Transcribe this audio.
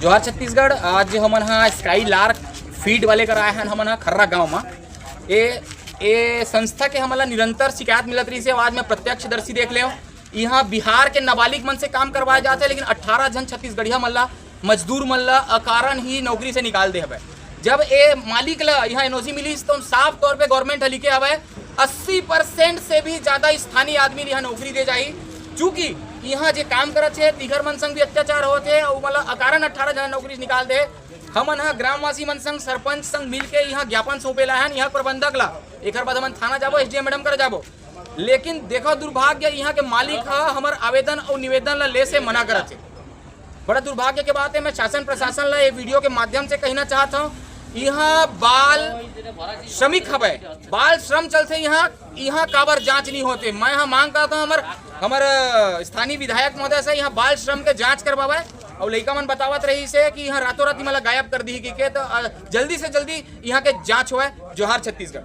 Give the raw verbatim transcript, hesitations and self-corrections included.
जोहार छत्तीसगढ़। आज हमन ह स्काई लार्क फीड वाले करा आए हन, हमन ह खर्रा गांव म। ए ए संस्था के हमन ला निरंतर शिकायत मिलत रहिस हे, आज मैं प्रत्यक्षदर्शी देख ले हूँ। यहाँ बिहार के नाबालिग मन से काम करवाए जाते, लेकिन अट्ठारह झन छत्तीसगढ़िया मन ला, मजदूर मन ला अकारण ही नौकरी से निकाल दे हवे। जब ए मालिक ला यहाँ एनओसी मिलिस, तो साफ तौर पे गवर्नमेंट ह लिखे हवे, अस्सी परसेंट से भी ज्यादा स्थानीय आदमी ला यहाँ नौकरी दे जाही। चूंकि यहाँ जे काम करत हे, तिखर मन संग भी अत्याचार होत हे, अउ मतलब अकारण अट्ठारह झन नौकरी से निकाल दे। हमन ह ग्रामवासी मन संग, सरपंच संग मिलके यहाँ ज्ञापन सौंपे ला हन, यहाँ प्रबंधक ला। एकर बाद हमन थाना जाबो, एसडीएम मैडम कर जाबो। लेकिन देखो दुर्भाग्य, यहाँ के मालिक ह हमर आवेदन अउ निवेदन ला ले से मना करत हे। बड़ा दुर्भाग्य के बात है, मैं शासन प्रशासन ला ये वीडियो के माध्यम से कहना चाहत हूँ, यहाँ बाल श्रमिक हवे, बाल श्रम चलथे यहाँ। यहाँ काबर जांच नहीं होते? मैं यहाँ मांग करता हूँ हमर हमर अ, स्थानीय विधायक महोदय से यहाँ बाल श्रम के जांच करवावे। और लइका मन बतावत रहिस हे कि यहाँ रातों रात मला गायब कर दी कि के, तो अ, जल्दी से जल्दी यहाँ के जांच होवे। जोहार छत्तीसगढ़।